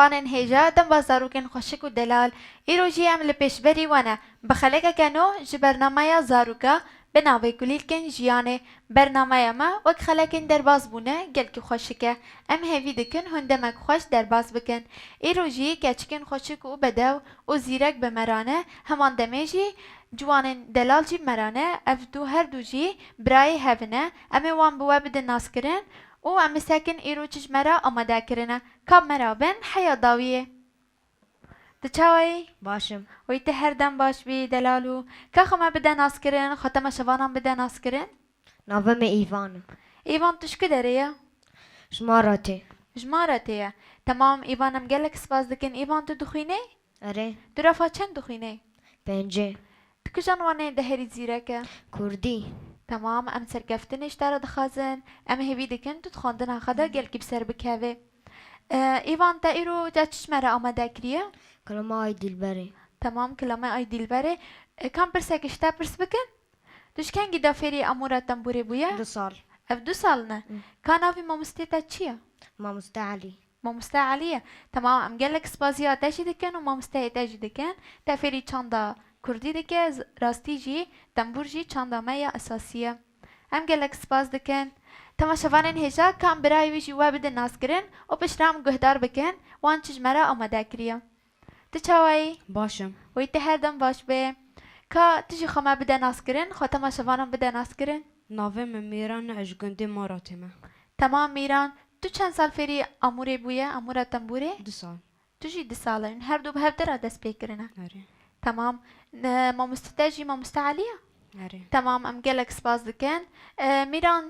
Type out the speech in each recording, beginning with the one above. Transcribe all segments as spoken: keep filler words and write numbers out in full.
Anên hêja, dem baş zarokên xweşik û delal. Îro jî em li pêşberî we ne. Bi xelekeke nû ji bernameya zaroka bi navê Kulîlkên Jiyanê. Bernameya me wek xelekên derbas bûne, gelkî xweşik e. Em hêvî dikin hûn demek xweş derbas bikin. Îro jî keçikên xweşik û bedew û zîrek bi me re ne, heman demê jî ciwanên delal jî bi me re ne. Ev du, her du jî birayê hev in e. Em ê wan bi we bidin naskirin û em ê sekin îro çi ji me re amade kirine. Ka me re bin heya dawiyê. Tu çawa yî? Baş im. Wî tu her dem baş bî, delalû. Ka xwe me bide naskirin, xwe temaşevanan bide naskirin. Navê min Îvan e. Îvan, tu ji ku derê ye? Ji Maratê. Ji Maratê ye. Temam, Îvan, em gelek spas dikin. Îvan, tu dixwînî? Erê. Tu refa çend dixwînî? Pêncê. Tu kîjan wanê deherî zîrek e? Kurdî. Temam, em serkeftinê ji te re dixwazin. Em hêvî dikin tu di xwendina xwe de gelkî bi ser bikevî. E, Îvan, te îro te çi ji me re amade kiriye? Kilama Ay Dilberê. Temam, kilama Ay Dilberê. E, ka em pirsekê ji te pirs bikin? Tu ji kengî de fêrî amûra tembûrê bûye? Du sal. Ev du sal ne? Hı. Ka navê mamostê te çi ye? Mamoste Elî. Mamoste Elî ye. Temam, em gelek spaziya te jî dikin û mamosteyê te jî dikin. Te fêrî çanda kurdî dike, z-, rastî jî tembûr jî çanda me ya esasî ye. Em gelek spas dikin. Temaşevanên hêja, ka em birayê wî jî we bidin naskirin û piştre em guhdar bikin wan çi ji me re amade kiriye. Tu çawa yî? Baş im. Wî tu her dem baş bê. Ka tu jî xwe me bide naskirin, xwe temaşevanan bide naskirin. Navê min Mîran e, ez ji gundê Maratê me. Temam Mîran. Tu çend sal fêrî amûrê bûye, amûra tembûrê? Du sal. Tu jî du sal e. Her du bi hev de re dest pê kirine. Erê. Temam. Ne, mamoste te jî mamoste Elî ye? Erê. Temam, em gelek spas dikin. E, Mîran,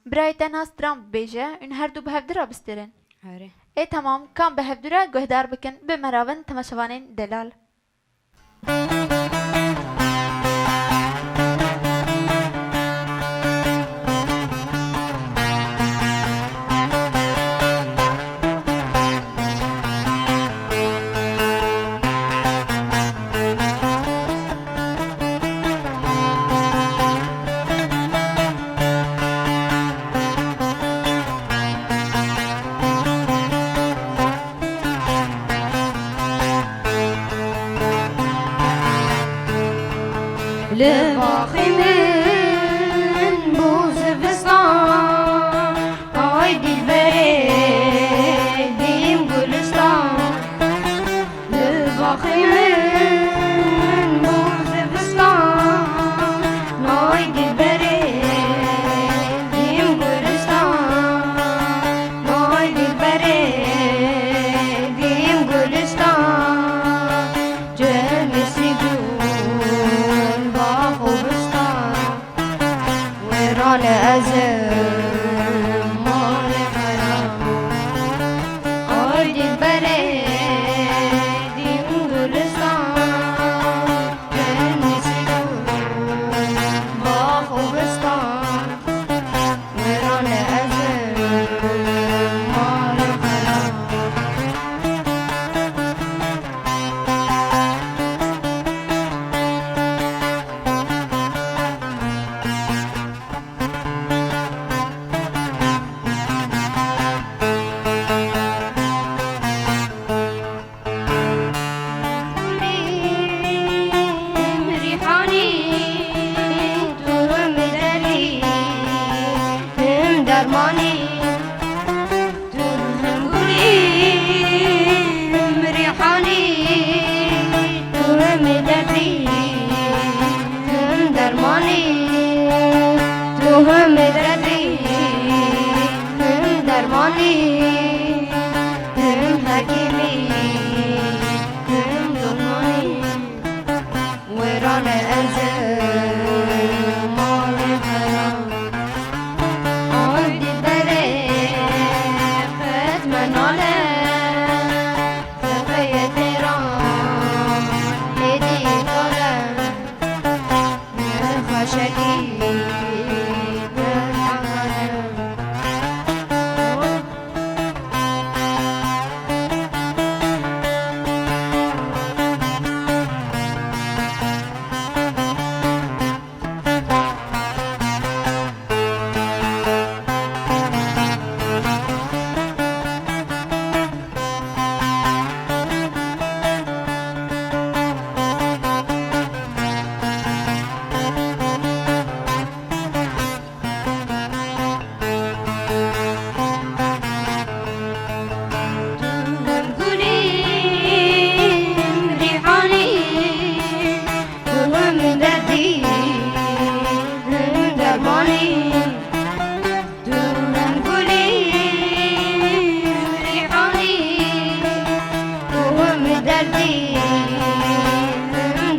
birayê te nas stran bibêje, hûn her du bi hev de re bistirin. Erê. Ê temam, ka em bi hevdû re guhdar bikin, bi me re bin temaşevanên delal. Li baxê min bû zivistan, ay dilberê dîm gulistan. Li baxê min bû zivistan, ay dilberê dîm gulistan, ay dilberê dîm gulistan. Cemê sîgûn bax û bistan, wêran e ez im malê xera. Ay dilberê dîm gulistan, cemê sîgûn bax û bistan. Him rîhanî, tu him delî, him dermanî. Tu him gulî, him rîhanî, tu him derdî, him dermanî. Tu him derdî, him dermanî, him hekîmî, him doxmanî. Wêran e ez ê malê xera. Ay dilberê qet me nale, feqeyê têran êdî kale.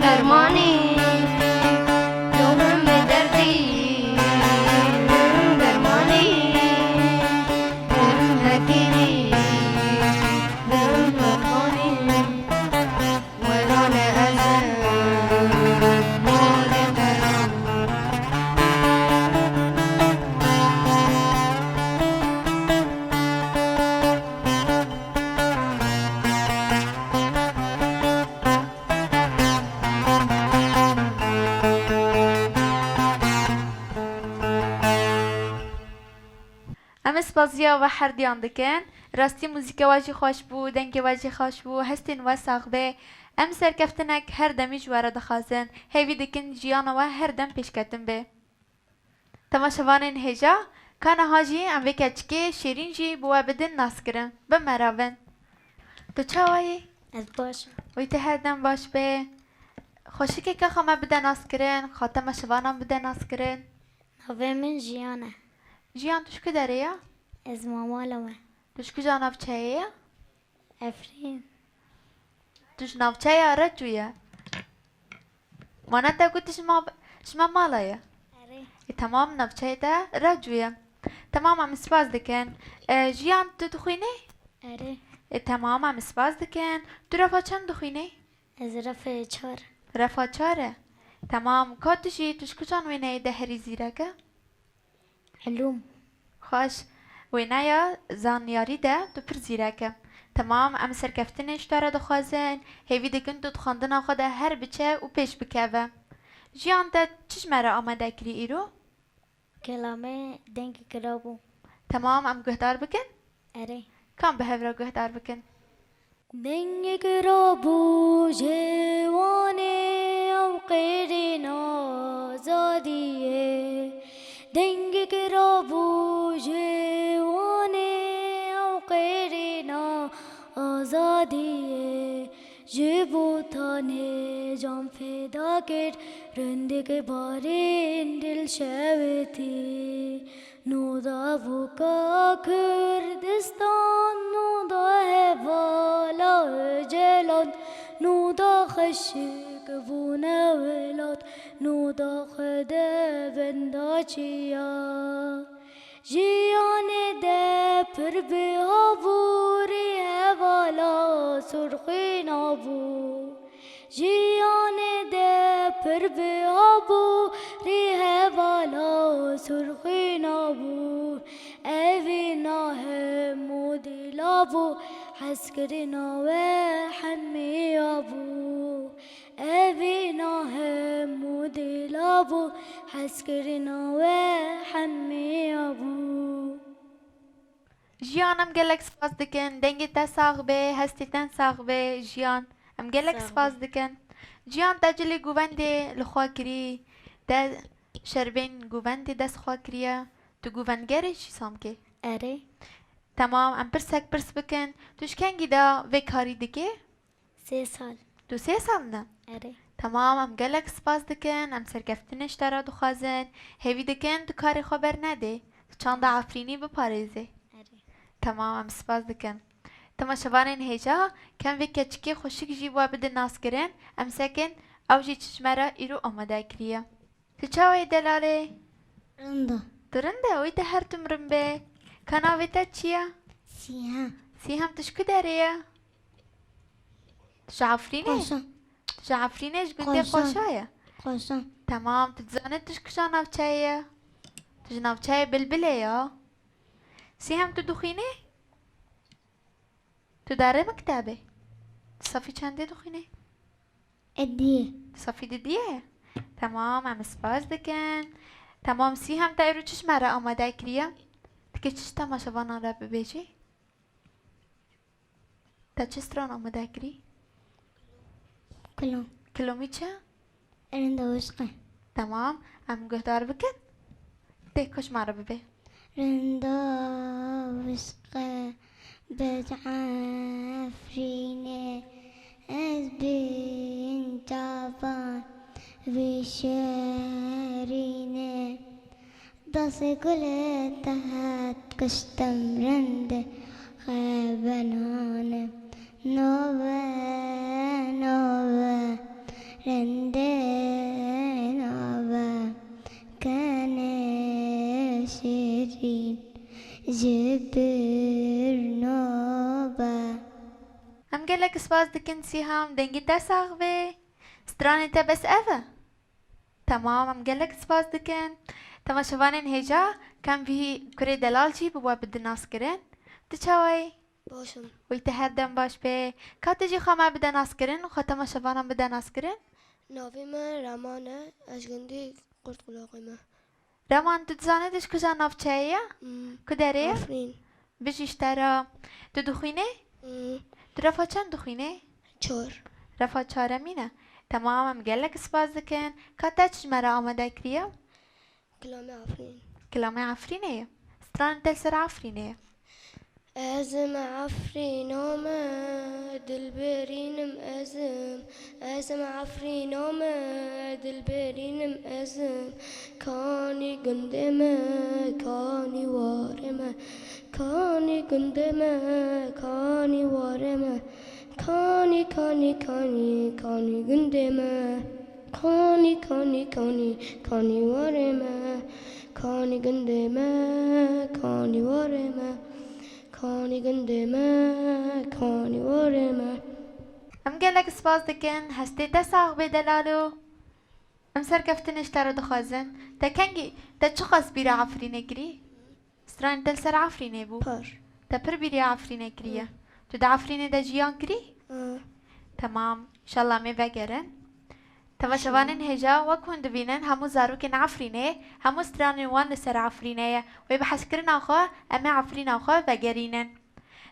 Dermanî, dûrim derdî, dermanî, hekîmî, dermanî. Em ê spaziya we herdiyan dikin. Rastî muzîka we jî xweş bû, dengê we jî xweş bû, hestên we sax bê. Em serkeftinek her demî ji we re dixwazin. Hêvî dikin jiyana we her dem pêşketin bê. Temaşevanên hêja, ka niha jî em vê keçikê şêrîn jî bi we bidin naskirin. Bi me re bin. Tu çawa yî? Ez baş im. Wî te her dem baş bê. Xweşikê ka xwe me bide naskirin, xwe temaşevanan bide naskirin. Navê min Jiyan e. Jiyan, tu ji ku derê ya? Ez Mamala me. Tu ji kuja navçeyê ya? Efrîn. Tu ji navçeya Reçû ye? Mana te ku tu ji ma-, ji me mala ye? Erê. E, temam, navçeyê te Reçû ye. Temam, em spas dikin. E, Jiyan, tu dixwînî? Erê. E, temam, em spas dikin. Tu refa çend dixwînî? Ez refa çar. Refa çar e. Temam, ka tu jî, tu ji kujan wêneyê de herî zîrek e? Elûm. Xweş. Wêneya zanyarî de tu pir zîrek e. Temam, em serkeftinê ji te re dixwazin. Hêvî dikin tu di xwendina xwe de her biçe û pêş bikeve. Jiyan, te çi ji me re amade kirî îro? Kelamê dengê kirabû. Temam, em guhdar bikin? Erê. Kam bi hev re guhdar bikin? Dengê kirabû ji wanê ew qêrîna azadiyê. Dengê kirabû ji wanê ew qêrîna azadiyê. Ji bo tanê can feda kir, rindek barîn dilşewitî. Noda voka Kurdistan, noda hevala Ocalan, noda xeşik bûne welat, noda xwe de benda çiya. Jiyanê de pir biha bû, rî hevala Surxwîna bû. Jiyanê de pir biha bû, rî hevala Surxwîna bû. Evîna hemû dîla bû, hezkirina we hemiya bû. Evîna hemû dîla bû, hezkirina we hemiya bû. Jiyan, em gelek spas dikin. Dengê te sax be, hestê te sax be, Jiyan. Em gelek Sax be. spas dikin. Jiyan, te cilê govendê li xwe kirî, te şerbên govendê dest xwe kiriye. Tu govendger î jî Samkê? Erê. Temam, em pirsek pirs bikin. Tu ji kengî de vê karî dikê? Sê sal. Tu sê sal ne? Erê. Temam, em gelek spas dikin, em serkeftinê ji te re dixwazin. Hêvî dikin tu karê xwe bernedê. Tu çanda Efrînî biparêzê. Erê. Temam, em spas dikin. Temaşevanên hêja, kem vê keçikê xweşik jî we bidin naskirin, em sekin ew jî çi ji me re îro amade kiriye. Tu çawa yî delalê? Rind e. Tu rind e, wî te her tim rind be. Ka navê te çi ye? Sîhem. Sîhem, tu ji ku derê ye? Tu ji Efrînê? Qoşa. Tu ji Efrînê, ji gundê Qoşa. Qoşa ye? Qoşa. Temam, tu dizanî tu ji kija navçeyê ye? Tu ji navçeyê Bilbilê ya. Sîhem, tu dixwînî? Tu derê mektebê? Tu safî çendê dixwînî? Ediyê. Tu safî didiyê? Temam, em spas dikin. Temam, Sîhem, te îro çi ji me re amade kiriye? Dikê çi ji temaşevanan re bibêjî? Te çi stran amade kirî? Kilom. Kilomî çi? Rinda wişq e. Temam, em guhdar bikin. Tê ku ji me re bibê. Rinda wişq e, bi Efrînê ez bin çavan vî şêrînê. Destê gulê te hat kuştim rindê xebenane. Nove, nove, rende nove, kene şirîn ji bir nove. Em gelek spas dikin Sîham, dengî te sax be. Stranê te bes ev e? Temam, em gelek spas dikin. Temaşevanên hêja, ka em vî kurê delal jî bi we bidin naskirin. Tu çawa yî? Baş im. Wî te her dem baş be. Ka tu jî xwe me bide naskirin, xwe temaşevanan bide naskirin. Navê me Reman e, ez ji gundê Qurtqulaqê me. Reman, tu dizanî tu ji kîja navçeyê ye? Hmm. Ku derê ye? Afrîn. Bijî ji te re. Tu dixwînî? Hmm. Tu refa çend dixwînî? Çar. Refa çaremîn e. Temam, em gelek spas dikin. Ka te çi ji me re amade kiriye? Kilamê Efrîn. Kilamê Efrînê ye. Stranê te li ser Efrînê ye. Ez im Efrîno me, dilberîn im ez im. Ez im Efrîno me, dilberîn im ez im. Kanî gundê me, kanî warê me. Kanî gundê me, kanî warê me. Kanî, kanî, kanî, kanî gundê me. Kanî, kanî, kanî, kanî warê me. Kanî gundê me, kanî warê me. Kanî gundê me, kanî warê me. Em gelek spas dikin, hestê te sax bê delalo. Em serkeftinê ji te re dixwazin. Te kengî, te çiqas bîra Efrînê kirî? Stranê te li ser Efrînê bû. Pir. Te pir bîriya Efrînê kiriye. Hı. Tu di Efrînê de jiyan kirî? Hı. Temam. Înşallah em ê vegerin. Temaşevanên hêja, wek hûn dibînin, hemû zarokên Efrînê, hemû stranên wan li ser Efrînê ye. Wê bi hezkirina xwe, em ê Efrîna xwe vegerînin.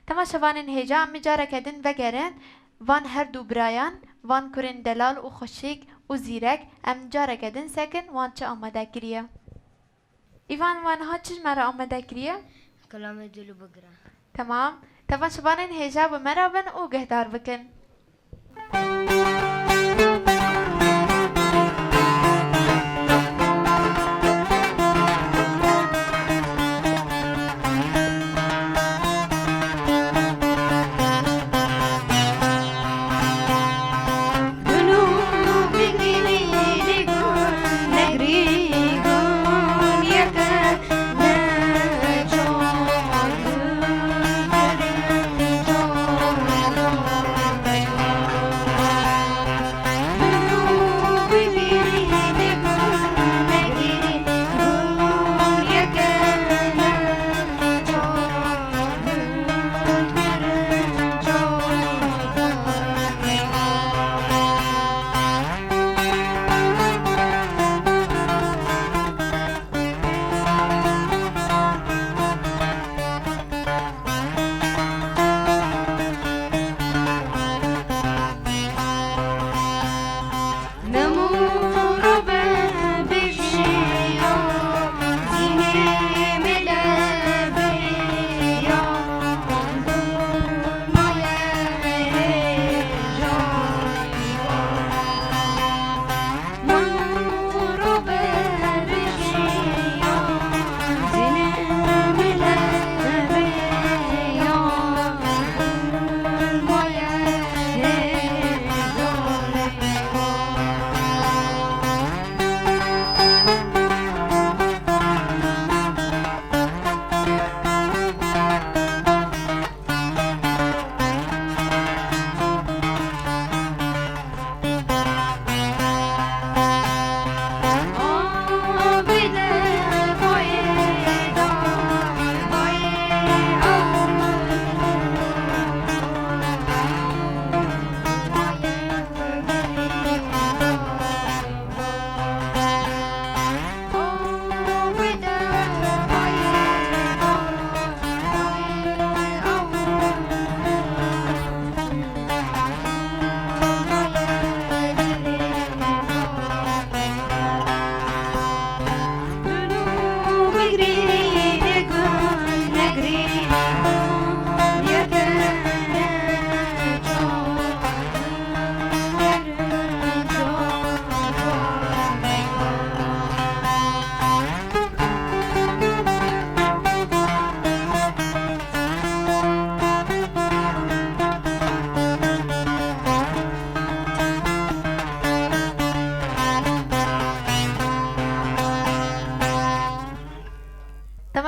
Temaşevanên hêja, em ê careke din vegerin van her du birayan, van kurên delal û xweşik û zîrek, em careke din sekin wan çi amade kiriye. Îvan, we niha çi ji me re amade kiriye? Kilamê dil û bigire. Temam. Temaşevanên hêja bi me re bin û guhdar bikin.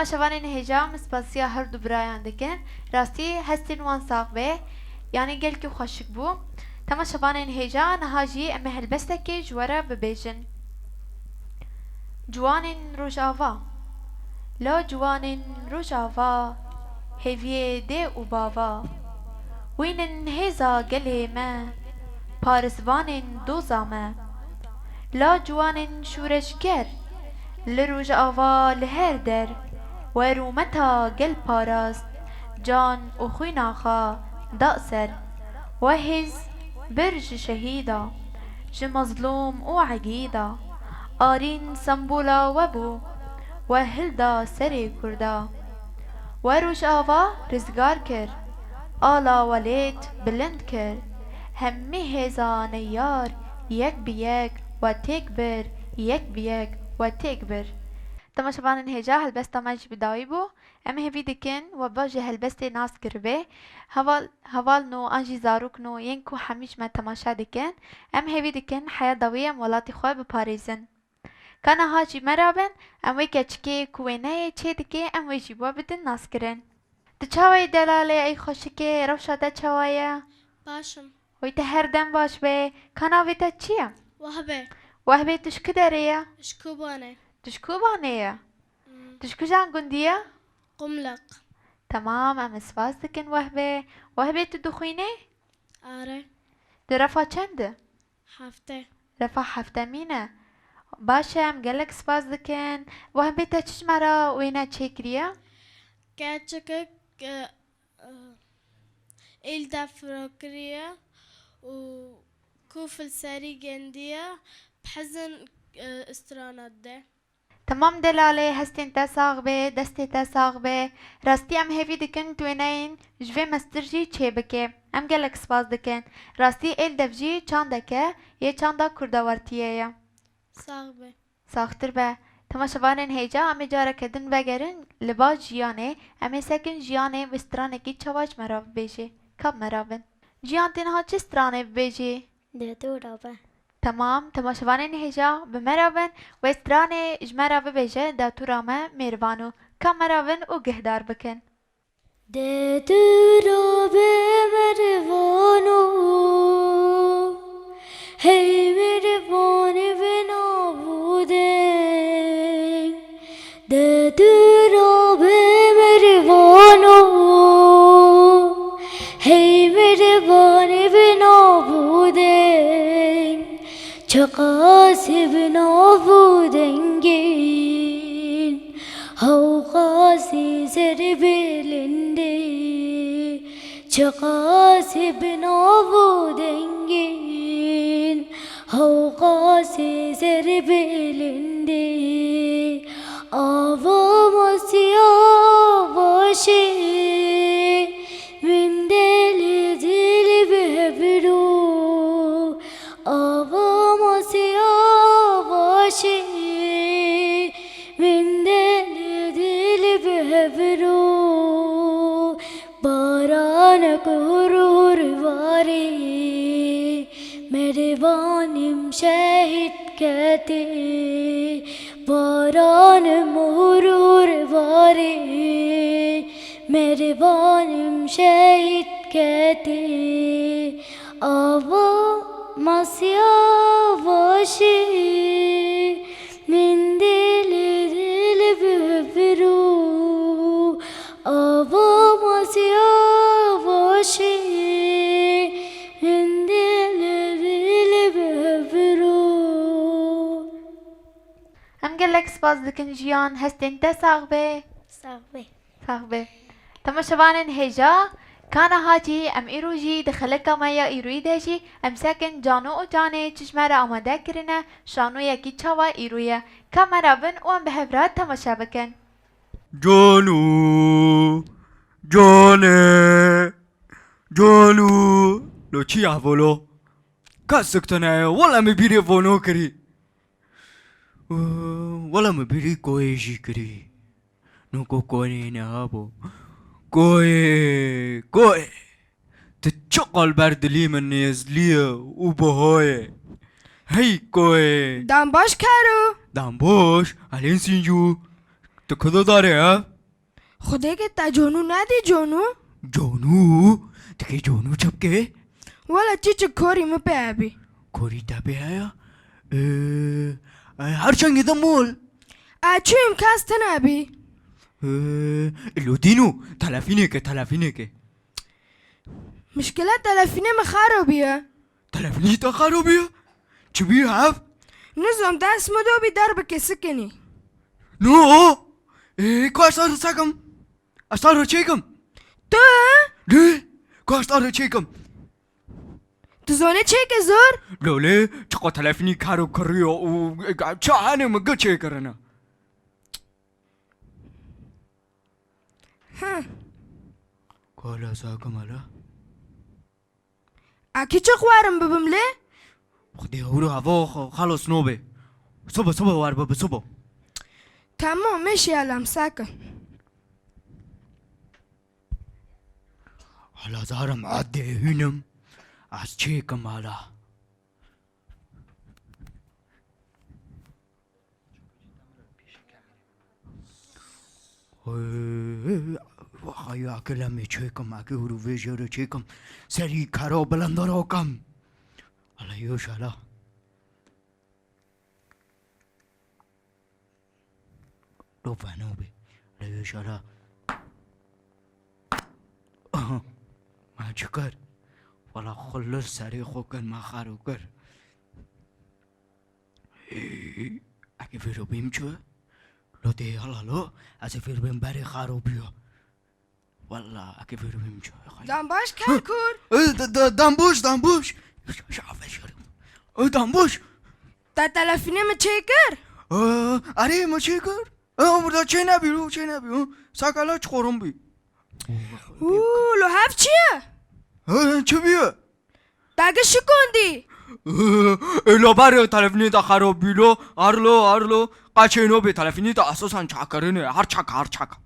Temaşevanên hêja, min spasiya her du birayan dikin. Rastî hestên wan sax be, yanî gelkî xweşik bû. Temaşevanên hêja, niha jî em ê helbestekê ji we re bibêjin. Ciwanên Rojava. La ciwanên Rojava, hêviyê dê û bava. Wînin hêza gelê me, parizvanên doza me. La ciwanên şûreşger, li Rojava li her der. We rûmeta gel parast, can û xwîna xwe da ser. We hêz bir ji şehîda, ji mezlûm û egîda. Arîn sembola we bû, we hilda serê Kurda. We Rojava rizgar kir, ala welêt bilind kir. Hemî hêza neyar yek bi yek we têk bir, yek bi yek we têk bir. Temaşevanên hêja, helbesta me jî bi dawî bû. Em hêvî dikin we baş ji helbestê nas kiribê. Heval, hevalno an jî zarokno yên ku hemî ji me temaşe dikin, em hêvî dikin heya dawî em welatî xwe biparêzin. Ka niha jî me re bin, em wê keçikê ku wêneyê çê dike, em wê jî we bidin naskirin. Tu çawa yî delalê ey xweşikê, rewşa te çawa ye? Baş im. Wê te her dem baş be. Ka navê te çi ye? Wehbe. Wehbê, tu ji ku derê ye? Ji Kobanê. Tu ji Kobanê ye? Hmm. Tu ji kujan gundî ye? Qumleq. Temam, em ê spas dikin Wehbê. Wehbê, tu dixwînî? Are. Tu refa çend î? Hefte. Refa heftemîn e. Baş e, em gelek spas dikin. Wehbê, te çi ji me re wêne çêkiriye? Keçikek, e, e, êl de firokiriye û kûf li serî gendiye, bi hezin, e, strana dide. Temam delalê, hestên te sax be, destê te sax be. Rastî em hêvî dikin tu wêneyên ji vê mestir jî çêbike. Em gelek spas dikin. Rastî êl dev jî çandeke yê çanda kurdawertiyê ye. Sax be. Saxtir be. Temaşevanên hêja, em ê careke din vegerin li ba jiyanê. Em ê sekin jiyanê wê stranekî çawa ji me re bibêjê. Ka me re bin. Jiyan, tu niha çi stranê bibêjî? Dê tu re be. Temam, temaşevanên hêja, bi me re bin, wê stranê ji me re bibêje datûra me Mêrvano. Ka me re bin û guhdar bikin. Dê tu re be Mêrvano, hey Mêrvanê bênavû deng. De tu re be Mêrvano, hey Mêrvanê bênavû deng. Çiqas ê bênavû dengîn, hewqas ê serbilindî. Çiqas ê bênavû dengîn, hewqas ê serbilindî. Ava masiya başê min delê dil bi hebirû. Ava masiya başê min delê dil bi hebirû. Baranek hur hur varî, Mervanim şehîd ketî. Baranim hur hur varî, Mervanim şehîd ketî. Ava masiya başî, min dilê dil bi hebirû. Ava masiya başî, min dilê dil bi hebirû. Em gelek spas dikin jiyan, hestên te sax be. Sax be. Sax be. Temaşevanên hêja, ka niha jî em îro jî di xeleka me ya îroyî de jî em sekin Cano û Canê çi ji me re amade kirine, şanoyekî çawa îro ye. Ka me re bin û em bi hev re temaşe bikin. Cano, Canê, Cano. Lo çi ya volo? Ka siktene, wela min bîrê vono kirî. Wela min bîrî koyê jî kirî. Noko koyê nehabû. Koyê, koyê. Tu çiqal ber dilî min nêzlî ye û buha ye. Hey koyê. Dem baş kero. Dem baş, Elên Sîncû. Tu ku de darê he? Xwedê ke te conû nedî, conû? Conû? Dikê conû çi bike? Wela çiçik korî min pê hebî. Korî te pê heye? Ee, e, her çengê de mol. E, çûyim kes tune bî. Ee, lo dîno, telefînê ke, telefînê ke. Mişkile telefînê min xero bîye. Telefînê te xero bîye? Çi bî hev? Nizam dest min do bî derbikê sikinî. No! Ee, ku ez te re çêkim? Ez te re çêkim? Tu? Lê, ku ez te re çêkim? Tu zonê çêke zor? Lolê, çiqa telefînî kar û kirî yo û, e, çi hene min gi çêkirine. Hı. Kala sakim hala. A kî çi xwarin bibim lê? Xwedê hewro hava xwe xelos nobe. Sobo, sobo war bibe, sobo. Tamam, meşi alam sakin. Hala zarim adê hûnim. Az çêkim hala. Xayê, ake lemê çêkim, ake hûrûvê jê re çêkim. Serî karo bilind rokim. Hala yoş hala. Lo feno be. Hala yoş hala. Aha. Ma çi kir? Wala xulli serê xwe kir, ma xaro kir. Eke vêro bêm çi? Lo dê hala lo, ez ê vêr bêm berê xaro biyo. Wala, eke vêro bêm çi? Xay- Dambaş Kerkur. E, d-, d-, dambuş, dambuş. Şafe şerim. E, dambuş. Te telefînê min çêkir? E, erê, min çêkir. E, burada çê nebî, çê nebî. Sakala çi xorum bî. Û, lo hev çi ye? E, çi bîye? Dagi şikondî. Ê, lo ber telefînê de xerab bî lo. Arlo, arlo. Qaçê no bê telefînê de esasen çakirinê. Her çak, her çak.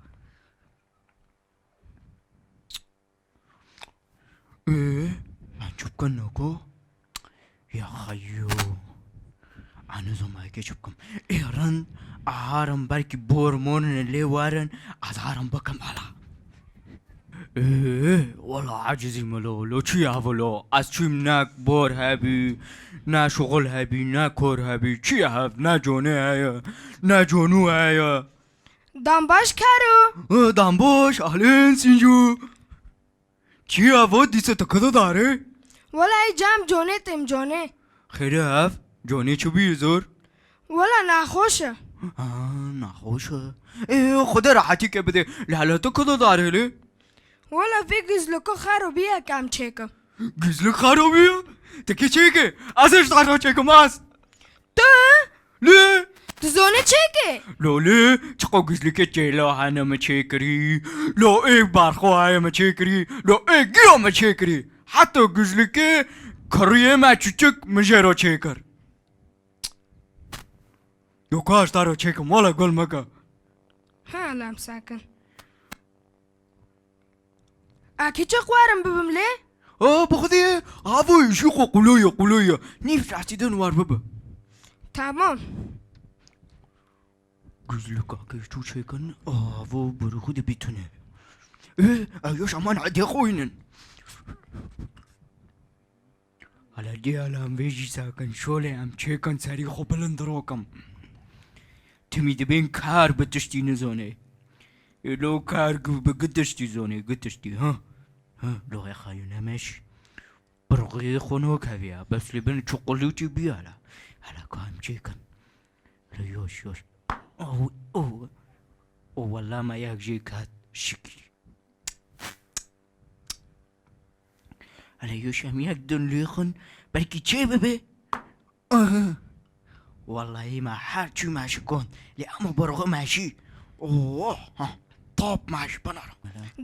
Ê, ben çupkin noko. Ya xeyo. Anizom eke çupkim. Ê rin, aharim belkî bor morin lê werin, az aharim bikim hala. Ee, wala acizî me lo, lo çi ye hev lo? Ez çûyim ne bor hebî, ne şuxul hebî, ne kor hebî. Çi ye hev? Ne conê heye, ne conû heye. Dambaş Karo. Ee, dambaş, alên Sîncû. Çi ye hev o? Dîse tu kilo darê? Wala ê cem conê têm conê. Xêre hev, conê çi bûyî zor? Wala naxweş e. Ha, naxweş e. Ê, Xwedê rehetî ke bide. Lê hele tu kilo darê lê? Wala vê gizlika xerabî ye ke em çêkim. Gizlik xerabî ye? Ti kê çêke? Ez ê ji te re çêkim ez. Tu? Lê? Tu zonê çêke? Lo lê, çiqo gizlikê çêla hene mi çêkirî. Lo ê barxo heye mi çêkirî. Lo ê giya mi çêkirî. Heta gizlikê kiriyê me çiçik mi jê re çêkir. Yo ka ji te re çêkim, wele gul meke. Ha, lem sakin. A kî çi xwarin bibim lê? O, bi xwedê, avo jî xwe quloye, quloye. Nîv saetî din war bibe. Tamam. Gizlika ke çû çêkin, avo bi ruxu de bîtune. Ê, ew yoş aman edê xwînin. Hala diyala em vê jî sakin şolê em çêkin serî xwe bilind rokim. Timî dibên kar bi tiştî nizonê. Ê lo kar gu-, bi gi tiştî zonê, gi tiştî, ha? Ha, lo xeyo nemeş. Birxuyê xwe nokeviya, bes li bin çuqulûtî biyala. Hala ka em çêkin. Hala yoş, yoş. Oh, oh. Oh, wala me yek jê kat. Şikî. Hele yoş em yek din lêxin, belkî çê bibe. Aha. Wallahî me her çû me şikon. Lê ama borxo me şî. Oh, ha. Top me şi pinar.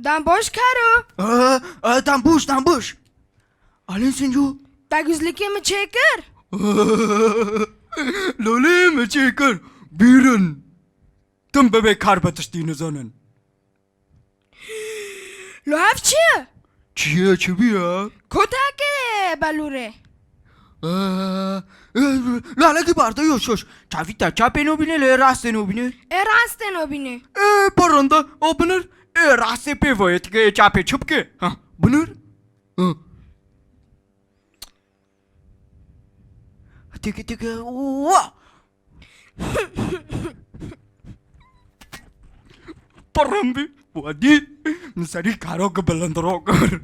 Damboş Karo. Aa, aa, damboş, damboş. Alê Sinco. Te gizlikê min çêkir? Lolê min çêkir. Bîrin. Tim bibê kar bi tiştî nizanin. Lo hev çi ye? Çi ye, çi bûye? Koteke belûrê. Ee, e, lalekî barde yoş yoş. Çavî te çapê nobîne, lê rastê nobîne. E rastê nobîne. E, paranda, o binir. Ê rastê pê voye tike ê çapê çi bike? Ha, binir. Hı. Tike tike wa. Param bi. Wadi. Min serî karo ki bilind ro kir.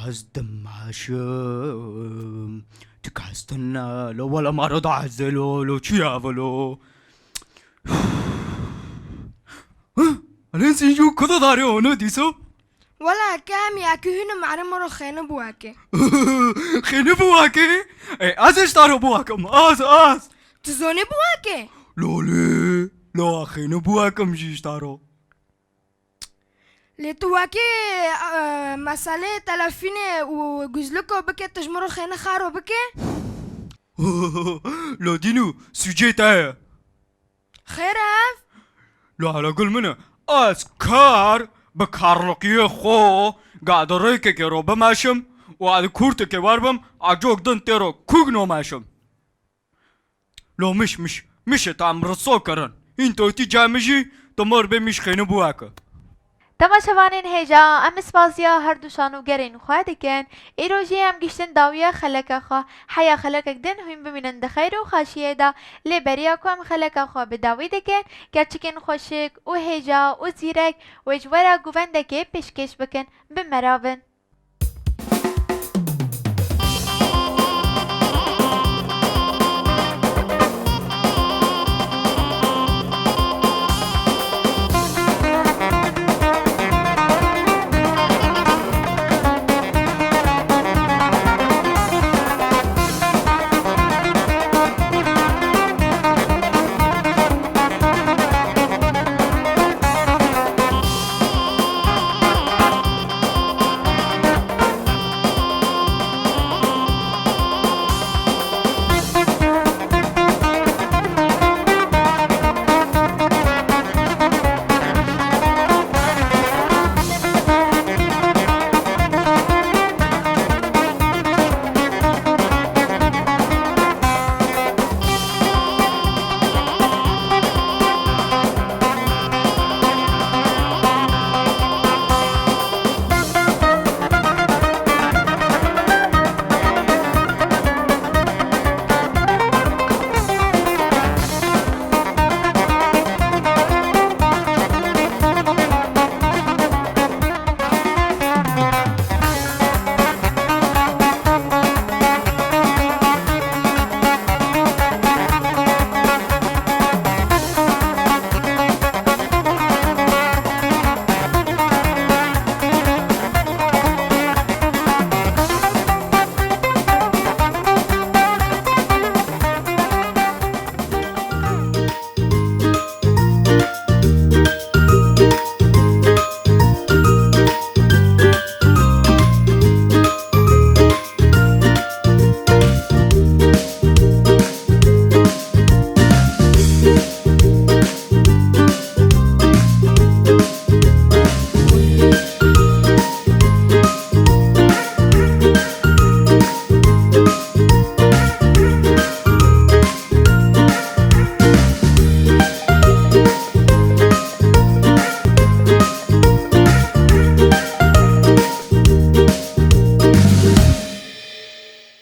Ez dimeşim. Tikestin ne. Lo wala maro da ezelo. Lo çi ya velo? Hı? Alin sincu kuda darê onu diso? Wala ke em ya ki hûn mare moro xêne biwake. Xêne biwake? E, az ê ji taro biwakim. Az, az. Tu zonê biwake? Lolê. Lo xêne biwakim jî ji taro. Lê tu wekî, e, meseleyê telefînê û guzliko bike, tu ji min re xêne xaro bike? Lo dînû, sûcê te ye. Xêr e ev? Lo hele gul min e. Ez kar bi karlikiyê xwe ga di rêkekê ro bimeşim û ez kurtikê werbim, a cok din tê ro kûk nomeşim. Lo miş miş. Mişê te em riso kirin. Hîn totî cem jî tu mor bê miş xêni bû eke. Temaşevanên hêja, em spaziya her du şanogerên xwe dikin. Îro jî em giştin dawiya xeleka xwe. Heya xelekek din hûn bimînin di xeyr û xweşiyê de. Lê beriya ku em xeleka xwe bi dawî dikin, keçikên xweşik û hêja û zîrek wê ji we re govendekê pêşkêş bikin. Bi me re bin.